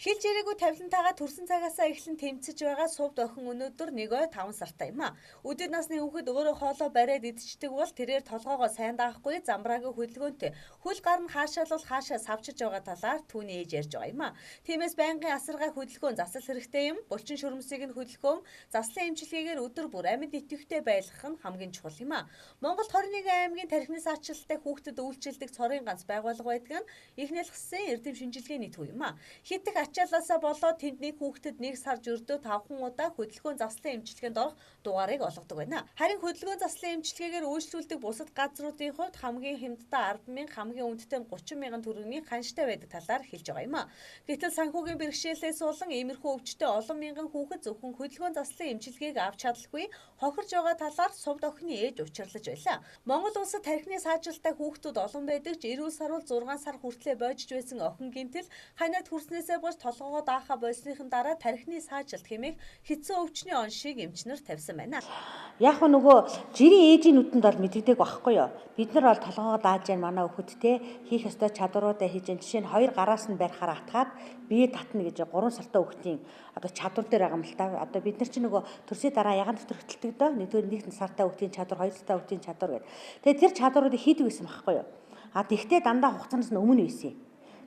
Хилж ирээгүй тавилантайгаа төрсэн цагаасаа эхлэн тэмцэж байгаа сувд охин өнөөдөр 1 ой 5 сартай юм а. Өдөр насны хүүхэд өөрөө хоолоо бариад идчихдэг бол тэрээр толгоогоо сайн даахгүй замбраагүй хөдөлгөөнтэй хөл гар нь хаашаалал хаашаа савчиж байгаа талаар түүний ээж ярьж байгаа юм а. Тиймээс байнгын асаргай хөдөлгөөн засал хэрэгтэй юм. Булчин шүрмсийг нь хөдөлгөөн заслын эмчилгээгээр өдөр бүр амьд идэвхтэй байлгах нь хамгийн чухал юм а. Монголд 21 аймгийн тархины саачлалтай хүүхдэд үйлчилдэг цорын ганц байгууллага байдаг нь их нэлхсэн эрдэм шинжилгээний төв юм а. Хит их ачаалаасаа болоод тэнд нэг хүүхдэд нэг сар жөрдөө 5 удаа хөдөлгөөн заслын эмчилгээнд орох дугаарыг олгодог байна. Харин хөдөлгөөн заслын эмчилгээгээр үйлчлүүлдэг бусад газруудын хувьд хамгийн хямдтай 10,000, хамгийн үнэтэй нь 30,000 төгрөгийн ханштай байдаг талаар хэлж байгаа юм а. Гэтэл санхүүгийн бэрхшээлээс болон иймэрхүү өвчтөй олон мянган хүүхэд зөвхөн хөдөлгөөн заслын эмчилгээг авч чадалгүй хохирж байгаа талаар сувд охины ээж учирлаж байлаа. Монгол улсад тархины саажилттай хүүхдүүд олон байдаг ч эрүүл саруул 6 сар хүртлээр бойжж байсан охин гинтэл ханаад хүрснээсээ болж толгоогоо даахаа болсныхан дараа тархины саажилт хэмээх хэцүү өвчний оншийг эмчнэр тавьсан байна. Яг нөгөө жирийн ээжийн нүдэнд бол мэдэгдэг байхгүй юу? Бид нар бол толгоогоо дааж яан манай өхөд те хийх ёстой чадваруудаа хийж яан жишээ нь хоёр гараас нь барихаар атгаад бие татна гэж 3 сартай хүүхдийн одоо чадвар дээр байгаа юм л та. Одоо бид нар чинь нөгөө төрсний дараа ягаан дэвтэр хөтэлдэг дөө. Нэгдүгээр нэг сартай хүүхдийн чадвар, хоёр сартай хүүхдийн чадвар гэдэг. Тэгээд тэр чадваруудыг хийдэг байсан байхгүй юу? А тэгтээ дандаа хугацаанаас нь өмнө байсан юм.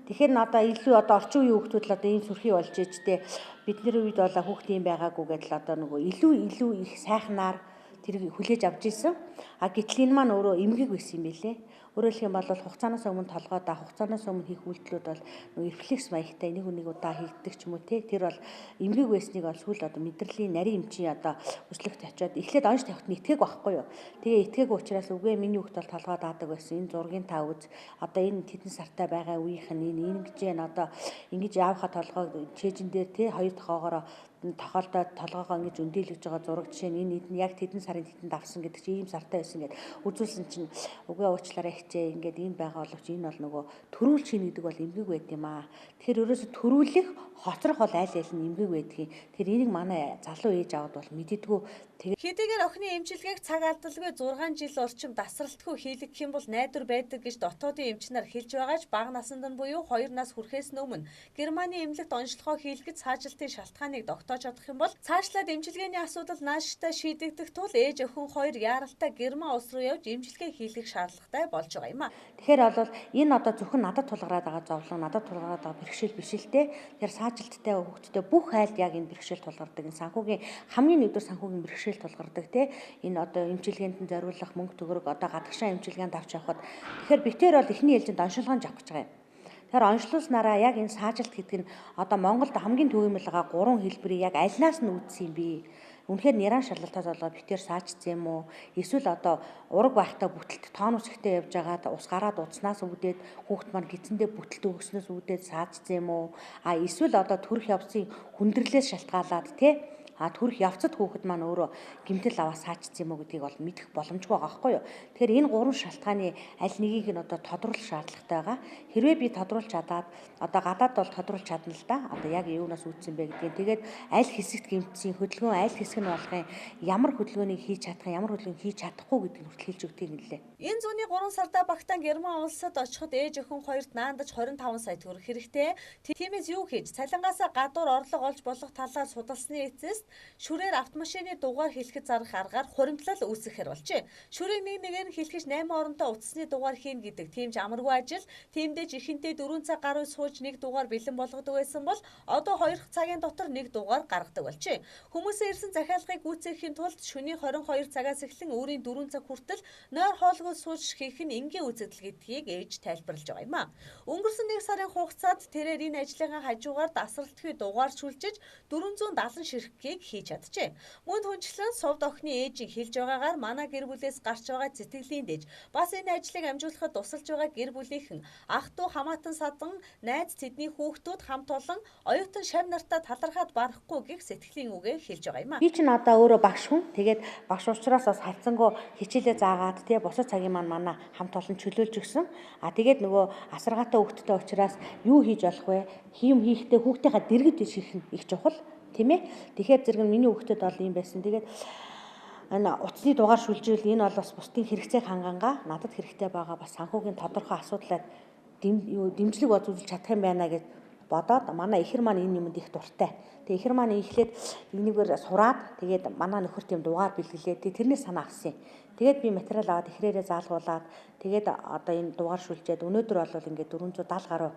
Тэгэхээр н одоо илүү одоо орчин үеийн хүүхдүүд л одоо ийм сүрхий болж ээж те бидний үед бол хүүхд ийм байгаагүй гэдэл одоо нөгөө илүү их сайхнаар тэрийг хүлээж авч ирсэн. А гэтэл энэ маань өөрөө эмгэг байсан юм билэ. Өөрөөр хэлэх юм бол хугацаанаас өмнө толгой даа, хугацаанаас өмнө хийх үйлдэлүүд бол нөгөө рефлекс маягтай нэг нэг удаа хийгддэг ч юм уу те. Тэр бол эмгэг байсныг бол сүүл одоо мэдрэлийн нарийн эмчийн одоо хүслэгт очиод эхлээд онш тавихт нь итгээг байхгүй юу. Тэгээ итгээгүй учраас үгүй миний хүүхд бол толгой даадаг байсан. Энэ зургийн та үз. Одоо энэ тэдэн сартай байгаа үеийнх нь энэ ингэж яана одоо ингэж яавха толгойг чэжин дээр те хоёр тохоогоороо тохиолдоод толгоогоо ингэж өндийлгэж байгаа зураг жишээ нь энэ эдэн яг тэдэн сарын тэдэнд авсан гэдэг чинь ийм сартай байсан гэд үзүүлсэн чинь үгүй уучлаарай хичээ ингээд ийм байгаа боловч энэ бол нөгөө төрүүл чинь гэдэг бол эмгэг байд юм аа. Тэгэхээр ерөөсө төрүүлэх хоцрох бол аль аль нь эмгэг байдгийг тэр энийг манай залуу ээж аваад бол мэддэггүй. Хэдийгээр охины эмчилгээг цаг алдалгүй 6 жил орчим дасралтгүй хийлгэх юм бол найдвар байдаг гэж дотоодын эмч нар хэлж байгаа ч бага насанд нь буюу 2 нас хүрэхээс өмнө Германы эмнэлэгт онцлогоо хийлгэж цаажилтын шалтгааныг тогтоож чадах юм бол цаашлаад эмчилгээний асуудал нааштай шийдэгдэх тул ээж охин хоёр яаралтай Герман улс руу явж эмчилгээ хийлгэх шаардлагатай болж байгаа юм а. Тэгэхээр бол энэ одоо зөвхөн надад тулгараад байгаа зовлон, надад тулгараад байгаа бэрхшээл биш л те. Тэгэхээр саажилттай хүүхдтэй бүх айлд яг энэ бэрхшээл тулгардаг. Энэ санхүүгийн хамгийн нэгдүгээр санхүүгийн бэрхшээл тулгардаг те. Энэ одоо эмчилгээнд нь зориулах мөнгө төгрөг одоо гадагшаа эмчилгээнд авч явхад тэгэхээр битээр бол эхний ээлжинд оншилгоон авах гэж байгаа юм. Тэгэхээр оншлуулснараа яг энэ саажилт гэдэг нь одоо Монголд хамгийн түгээмэл байгаа гурван хэлбэрийг яг альнаас нь үүдсэн юм бэ? Үнэхээр нэран шалгалтаас болоод битээр саажсан юм уу? Эсвэл одоо ураг байхдаа бүтэлт тоонус ихтэй явж байгаад ус гараад уцнаас үүдээд хүүхд маань гидсэндээ бүтэлт өгснөөс үүдээд саажсан юм уу? А эсвэл одоо төрөх явцын хүндрэлээс шалтгаалаад те а төрөх явцад хүүхэд маань өөрөө гэмтэл аваа саачсан юм уу гэдгийг бол мэдэх боломжгүй байгаа байхгүй юу. Тэгэхээр энэ гурван шалтгааны аль нэгийг нь одоо тодруулах шаардлагатай байгаа. Хэрвээ би тодруулж чадаад одоо гадаад бол тодруулж чадна л да. Одоо яг юунаас үүдсэн бэ гэдгийг. Тэгээд аль хэсэгт гэмтсэн хөдөлгөөн аль хэсэг нь болохын ямар хөдөлгөөнийг хийж чадах, ямар хөдөлгөөн хийж чадахгүй гэдгийг хүртэл хэлж өгдөг юм лээ. Энэ зууны 3 сарда багтаан Герман улсад очиход ээж охин хоёрт наандаж 25 сая төгрөг хэрэгтэй. Тиймээс юу хийж цалингаасаа гадуур орлого олж болох талаар судалсны эцэст шүрээр автомашины дугаар хэлэхэд зарах аргаар хуримтлал үүсгэхээр болжээ. Шүрийг нэг нэгээр нь хэлэхэж 8 оронтой утасны дугаар хийн гэдэг тийм ч амаргүй ажил. Тиймдээ ч ихэнхдээ 4 цаг гаруй сууж нэг дугаар бэлэн болгодог байсан бол одоо 2 цагийн дотор нэг дугаар гаргадаг болжээ. Хүмүүсээ ирсэн захиалгыг гүйцээхийн тулд шөнийн 22 цагаас эхлэн өөрийн 4 цаг хүртэл нойр хоолгүй сууж хийх нь энгийн үзэгдэл гэдгийг ээж тайлбарлаж байгаа юм а. Өнгөрсөн 1 сарын хугацаанд тэрээр энэ ажлынхаа хажуугаар дасралтгүй дугаар шүлжиж 470 ширхгийг хийж чаджээ. Мөн түнчлэн сувд охины ээжийн хэлж байгаагаар манай гэр бүлээс гарч байгаа сэтгэлийн дэж бас энэ ажлыг амжуулахад тусалж байгаа гэр бүлийнхэн ах トゥ хамаатан садан найз тэдний хүүхдүүд хамт олон оюутан шав нартаа талархаад барахгүй гэх сэтгэлийн үгээ хэлж байгаа юм а. Би чинь одоо өөрөө багш хүн. Тэгээд багш учраас бас хайцсангуу хичээлээ заагаад тий бусад цагийн маань манай хамт олон чөлөөлж өгсөн. А тэгээд нөгөө асаргаатай хүүхдтэй учраас юу хийж болох вэ? Хийм хийхдээ хүүхдийнхаа дэргэд хийх нь их чухал. Тийм ээ. Тэгэхээр зэрэг миний хүүхдэд бол ийм байсан. Тэгээд энэ утасны дугаар шүлжээл энэ бол бас бусдын хэрэгцээг хангангаа надад хэрэгтэй байгаа бас санхүүгийн тодорхой асуудлаар дэмжлэг үзүүлж чадах юм байна гэж бодоод манай ихэр маань энэ юмд их дуртай. Тэгээ ихэр маань эхлээд энэгээр сураад тэгээд манай нөхөр тийм дугаар бэлгэлээ. Тэгээ тэрнээс санаа авсан юм. Тэгээд би материал аваад ихрээрээ заалгуулад тэгээд одоо энэ дугаар шүлжээд өнөөдөр бол ингээд 470 гаруй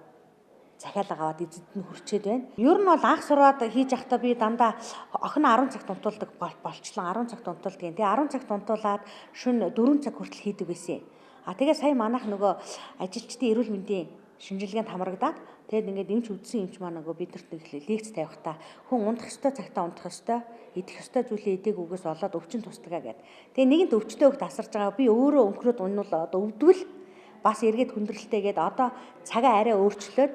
захиалга аваад эзэд нь хүрчээд байна. Ер нь бол анх сураад хийж явахдаа би дандаа охин 10 цагт унтуулдаг болчлон 10 цагт унтуулдаг. Тэгээ 10 цагт унтуулад шөнө 4 цаг хүртэл хийдэг байсан. А тэгээ сая манайх нөгөө ажилчдын эрүүл мэндийн шинжилгээнд хамрагдаад тэгээд ингээд эмч үдсэн эмч маань нөгөө биднэрт нэг лекц тавихтаа хүн унтах ёстой цагтаа унтах ёстой, идэх ёстой зүйлээ идээгүйгээс болоод өвчин тусдаг гэдэг. Тэгээ нэгэнт өвчтөй хөлт асарж байгаа би өөрөө өнгөрөөд унвал одоо өвдвөл бас эргээд хүндрэлтэй гээд одоо цагаа арай өөрчлөөд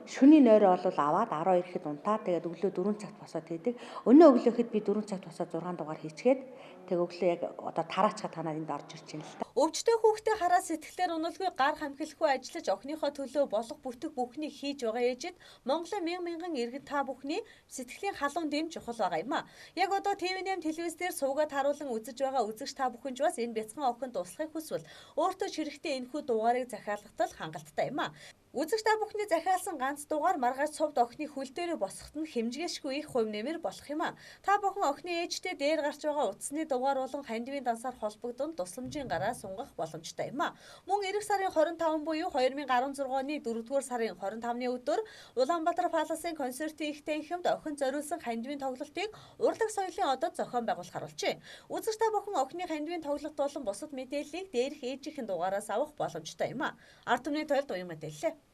шөнийн нойроо бол аваад 12 ихэд унтаад тэгээд өглөө 4 цагт босоод хийдэг. Өнөө өглөөхөд би 4 цагт босоод 6 дугаар хийчгээд тэг өглөө яг одоо тараачха танаар энд орж ирж байна л та. Өвчтөй хүүхдээ хараа сэтгэлээр уналгүй гар хамхилахгүй ажиллаж охиныхоо төлөө болох бүтэг бүхнийг хийж байгаа ээжид Монголын мянган мянган иргэн та бүхний сэтгэлийн халуун дэм чухал байгаа юм а. Яг одоо TV8 телевиз дээр суугаад харуулan үзэж байгаа үзэгч та бүхэн ч бас энэ бяцхан охинд туслахыг хүсвэл өөртөө чирэгтэй энэхүү дугаарыг захиалгатал хангалттай юм а. Үзэгч та бүхний захиалсан ганц дугаар маргааш цувд охины хөл дээрээ босоход нь хэмжгээшгүй их хувь нэмэр болох юм а. Та бүхэн охины ээжтэй дээр гарч байгаа утасны дугаар болон хандивын дансаар холбогдсон тусламжийн гараа сунгах боломжтой юм а. Мөн ирэх сарын 25 буюу 2016 оны 4-р сарын 25-ны өдөр Улаанбаатар Паласын концертын их танхимд охин зориулсан хандивын тоглолтыг урлаг соёлын одод зохион байгуулахар болжээ. Үзэгч та бүхэн охины хандивын тоглолт болон бусад мэдээллийг дээрх ээжийнхэн дугаараас авах боломжтой юм а. Ард түмний тойлд уян мэдээллээ.